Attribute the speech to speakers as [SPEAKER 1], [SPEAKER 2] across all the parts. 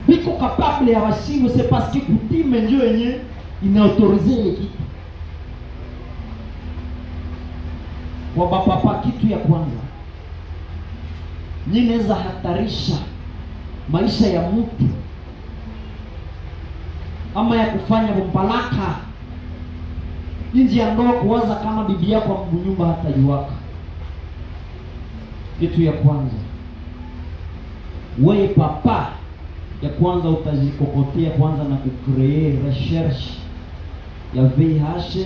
[SPEAKER 1] Biko capable ya washindwe, c'est parce que coutume ndio yenye inaautorize ile kitu. Kwa bapapa, kitu ya kwanza ninaweza hatarisha maisha ya mtu ama ya kufanya mbalaka nje ya ndoa, kuwaza kama bibi yako mnyumba hata juaka. Kitu ya kwanza, wewe papa, ya kwanza utajikokotea kwanza na kucreate recherche ya VIH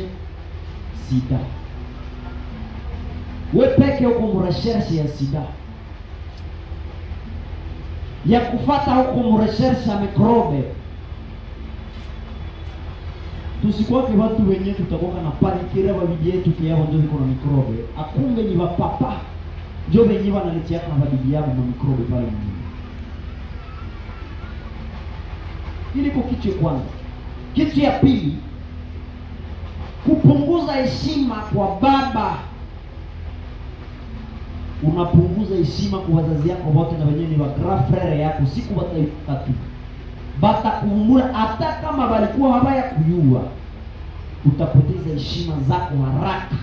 [SPEAKER 1] sida. Wewe peke huko mu recherche ya sida, ya kufata huko mu recherche ya microbe. Tusikwake watu wenye tutakoka na panikira wa bibi yetu kiao ndio iko na microbe, akumbe ni wapapa ndio wenye wanaletea na bibi yao na microbe pale mjini. Ili kwa kitu ya kwanza. Kitu ya pili, kupunguza heshima kwa baba. Unapunguza heshima kwa wazazi yako wote na wenyewe ni wa grand frère yako, siku wataipata batakuumura hata kama walikuwa habaya kuyua, utapoteza heshima zako haraka.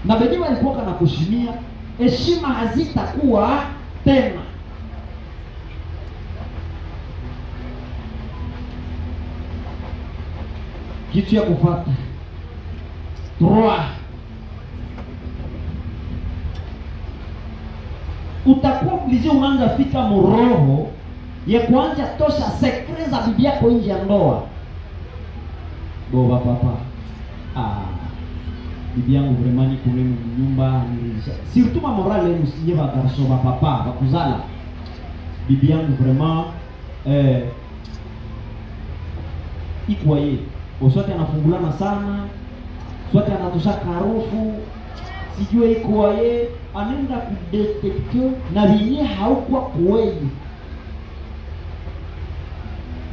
[SPEAKER 1] Na wenyewe walikuwa na kushimia, heshima hazitakuwa tena. Kitu ya kufuata 3, utakuwa obligé unaanza fika muroho ya kuanza tosha secret za bibi yako nje ya ndoa. Boba papa, bibi yangu vraiment ni kunenu nyumba nilisha, surtout ma morale yenu sinye ba garçon ba papa ba kuzala. Bibi yangu vraiment ikwaye uswate anafungulana sana, swate anatosha karufu, sijue ikwaye anaenda kudetecte na vinye haukuwa kweli.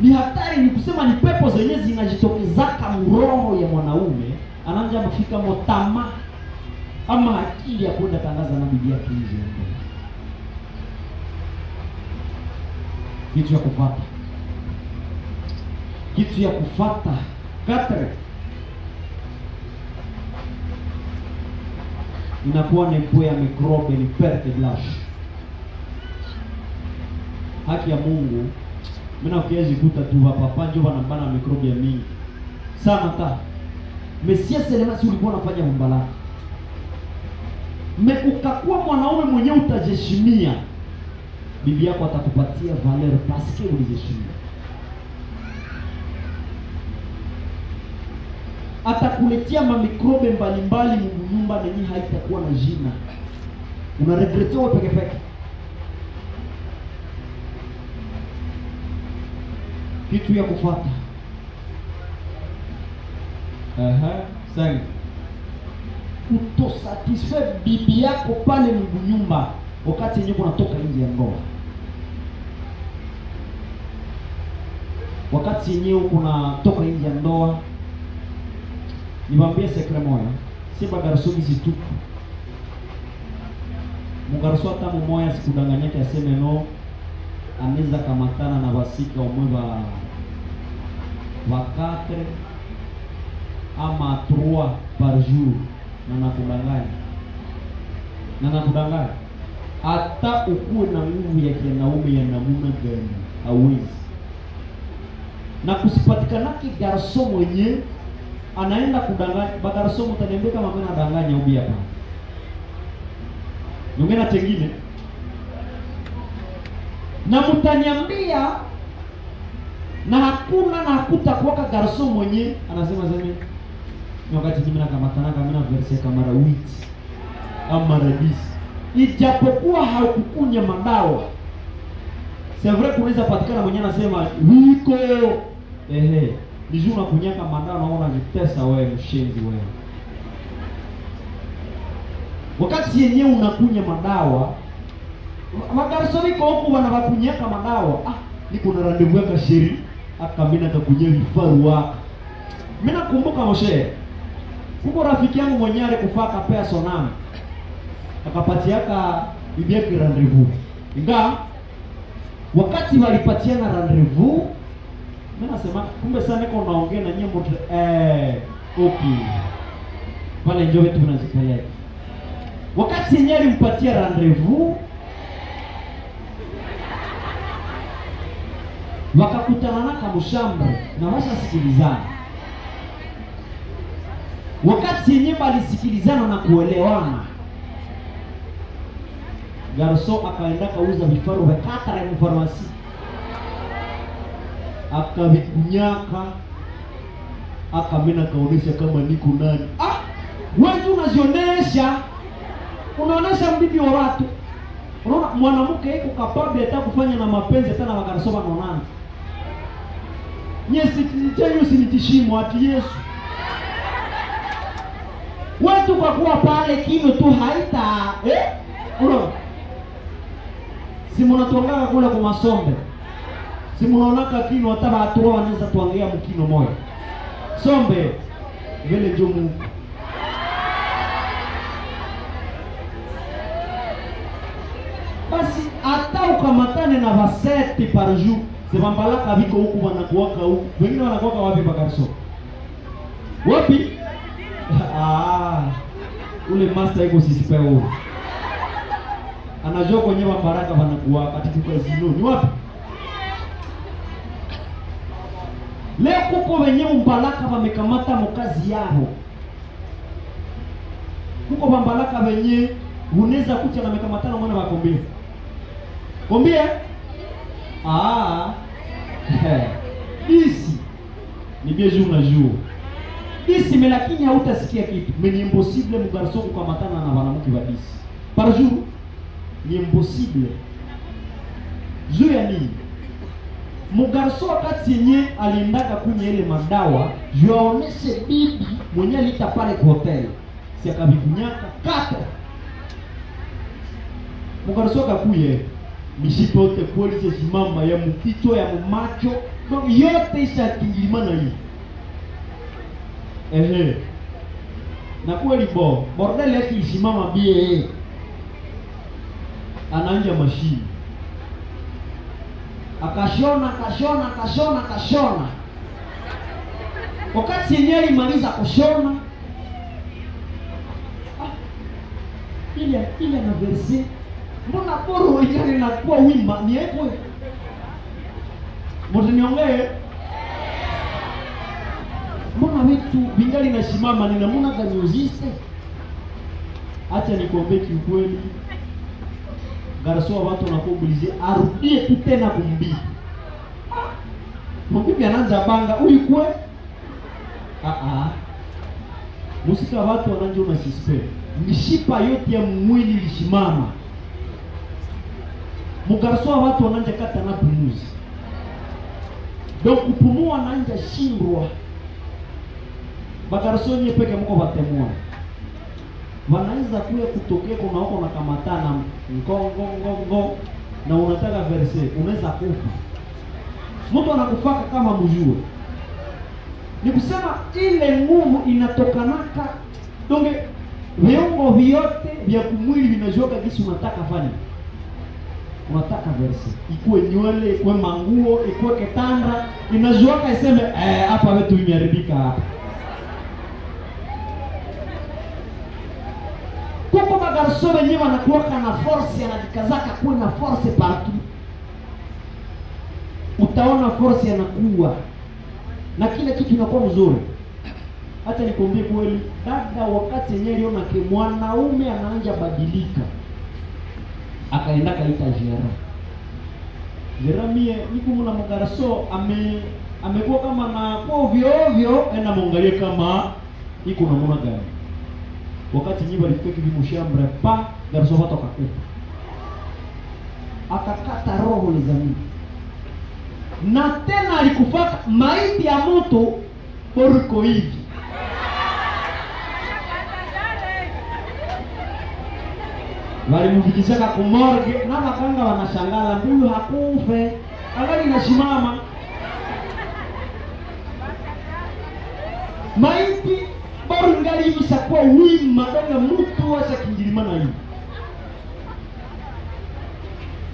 [SPEAKER 1] Ni hatari, ni kusema ni pepo zenye zinajitokezaka mroho ya mwanaume, anaanza kufika motama ama akili ya kwenda tangaza na bibi yake nje ya ndoa. Kitu ya kufuata, kitu ya kufuata 4, inakuwa ni mpo ya microbe, ni perte blanche. Haki ya Mungu, mimi nakiwezi kuta tu papa ndio wanabana microbe ya mingi sana ta. Mesia selema si ulikuwa unafanya mbalaka. Ukakuwa mwanaume mwenyewe utajeshimia, bibi yako atakupatia valeur parce que ulijeshimia. Atakuletea mamikrobe mbalimbali nyumba nenye haitakuwa na jina. Unaregretea wewe peke peke. Kitu ya kufuata. 5. Kutosatisfait bibi yako pale nyumba wakati yenyewe unatoka nje ya ndoa. Wakati yenyewe unatoka nje ya ndoa, niwaambie secret moja, si bagarso bizituku. Mugarso hata mmoja sikudanganyake aseme no, anaweza kamatana na wasika umwe wa 4 ama 3 par jour, na nakudanganya. Na nakudanganya. Hata ukuwe na nguvu ya kianaume ya namuna gani, hauwezi. Na kusipatikanake garso mwenye anaenda kudanganya, bagarso mtaniambia kama mimi nadanganya ubi hapa. Nyongena chengine. Na mtaniambia na hakuna na hakutakuwaka garso mwenye anasema sema ni wakati mimi nakamatana kama mimi na verse kama mara 8 ama mara 10. Ijapokuwa haukukunya madawa. C'est vrai kunaweza patikana mwenye anasema wiko ehe, ni juu unakunyaka madawa na unajitesa wewe mshenzi wewe. Wakati yenyewe unakunya madawa, magarso niko huku wanawakunyaka madawa. Niko na rendezvous ya kasheri, akamina kakunyia vifaru waka. Mimi nakumbuka moshe. Kuko rafiki yangu mwenyewe alikufaka pea sonam. Akapatiaka Bibi yake rendezvous. Inga wakati walipatiana rendezvous, mimi nasema kumbe sana niko naongea na nyimbo okay. Pale njoo wetu tunazipeleka. Wakati yenyewe alimpatia rendezvous, wakakutana na kamushamba na washasikilizana. Wakati yenyewe walisikilizana na kuelewana, garso akaenda kauza vifaru vya kata ya mfarmasi, akavikunyaka, akamena kaonesha kama niko nani. Ah, wewe unazionesha, unaonesha mbibi wa watu. Unaona mwanamke yuko kapable hata kufanya na mapenzi hata na magarso wanaonana. Nyesi tena usinitishimo ati Yesu. Watu kwa kuwa pale kino tu haita unaona? Si mnatuangaka kule kwa masombe. Si mnaonaka kino hata watu wanaweza tuangia mkino moyo. Sombe vile ndio Mungu. Basi hata ukamatane na vaseti par jour, se bambalaka biko huku wanakuwaka huku. Wengine wanakuwaka wapi bakarso? Wapi? Ah, ule master yuko sisipe huko. Anajua kwenye baraka wanakuwaka ati tukazino. Ni wapi? Leo kuko wenye mbalaka wamekamata mkazi yao. Kuko bambalaka wenye unaweza kucha na mekamatana mwana wa kombie. Kombie? Ah. Isi ni bien jour na jour. Isi mais lakini hautasikia kitu. Mais ni impossible mgarso kukamatana na wanamke wa disi. Par jour ni impossible. Juu ya nini? Mugarso wakati yenye aliendaka kunywa ile madawa, juu aoneshe bibi mwenye alita pale kwa hotel. Si akavikunyaka kata. Mugarso akakuye mishipa yote kweli simama ya mkichwa ya macho donc yote ishatingilimana hii. Ehe. Na kweli bo, bordel yake isimama bie. Anaanja mashini. Akashona, akashona, akashona, akashona. Wakati yenyewe alimaliza kushona, ile na verse mbona boro ile inakuwa wima ni yako. Mtaniongee. Mbona vitu vingali nasimama ni namna gani uziste? Acha nikwambie kiukweli. Garso watu wanakuuliza arudie tu tena kumbi. Mbibi anaanza banga huyu kwe? Musika watu wanaanza na suspect. Mishipa yote ya mwili ilishimama. Mugarso watu wanaanza kata na pumuzi. Donc kupumua anaanza shindwa. Bagarso nye peke mko batemua. Wanaweza kuya kutokea kuna huko na kamatana ngongo ngongo na unataka verse unaweza kufa. Mtu anakufaka kama mjue. Ni kusema ile nguvu inatokanaka donge viungo vyote vya kumwili vinajoka kisi unataka fanya. Unataka verse. Ikuwe nywele, ikuwe manguo, ikuwe ketanda, inajoka iseme hapa wetu imeharibika hapa. Kuko magarso wenyewe wanakuwa na force, anajikazaka kuwa na force partout. Utaona force yanakuwa na kila kitu kinakuwa mzuri. Acha nikwambie kweli, dada wakati yenyewe aliona ke mwanaume anaanza badilika, akaenda kaita Jera. Jera mie niko mna magarso amekuwa kama na ovyo ovyo, enda muangalie kama iko na mwana gani. Wakati nyimba alifika hivi mshambra pa garso watu akakufa. Akakata roho les amis. Na tena alikufaka maiti ya moto porko hivi. Walimfikishaka kumorge na makanga wanashangala huyu hakufe. Angali nasimama. Maiti bado ngali hivi sakuwa wima donga mtu acha kingilimana hivi.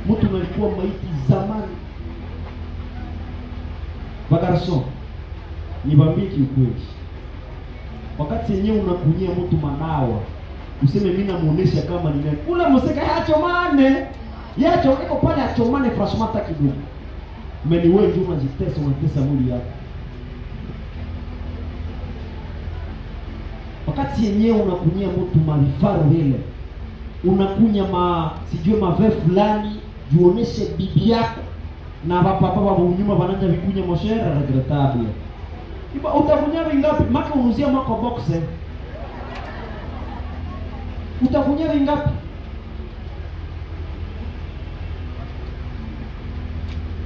[SPEAKER 1] Mtu alikuwa maiti zamani. Bagarson, niwaambie kiukweli. Wakati yenyewe unakunyia mtu madawa, useme mimi namuonesha kama ni nani. Ule mseka hachomane. Yacho iko pale achomane franchement hata kidogo. Mimi wewe ndio unajitesa, unatesa mwili yako. Wakati yenyewe unakunyia mtu malifaru ile, unakunya ma sijue mave fulani, juoneshe bibi yako na papa wa nyuma bananja vikunya moshera regrettable. Iba utakunya vingapi? Maka unuzia mako box. Utakunya vingapi?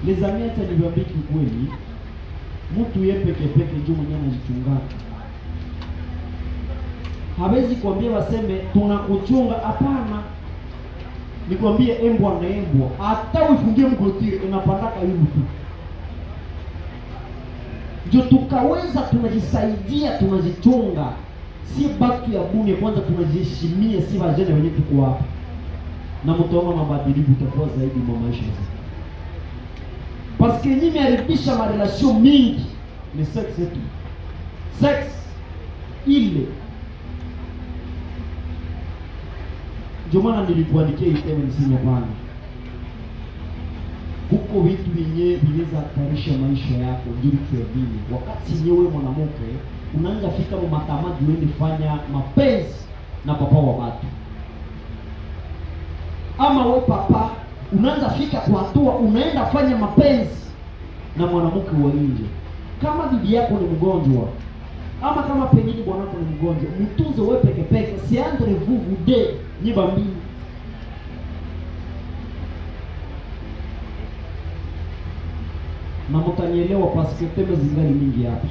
[SPEAKER 1] Les amis, acha niwaambie kiukweli, mtu yeye peke peke ndio mwenye anajichunga. Hawezi kuambia waseme tunakuchunga, hapana. Nikwambie embwa na embwa, hata uifungie mkotiri inapandaka hivi tu. Ndio tukaweza tunajisaidia, tunajichunga. Si batu ya bune kwanza tunajiheshimia, si vajene wenye tuko hapa. Na mtaona mabadiliko itakuwa zaidi mwa maisha yetu. Parce que nyinyi mmeharibisha ma relation mingi ni sex yetu. Sex ile. Ndio maana nilikuandikia hii teme niseme bwana. Huko vitu vyenyewe vinaweza hatarisha maisha yako ndio vitu vile. Wakati nyewe mwanamke unaanza fika mu matamadi uende fanya mapenzi na papa wa watu. Ama we papa unaanza fika kwa hatua unaenda fanya mapenzi na mwanamke wa nje. Kama bibi yako ni mgonjwa ama kama pengine bwanako ni mgonjwa, mtunze wewe peke peke, si entre vous vous deux ni bambi. Na mtanielewa parce que teme zingali mingi hapa.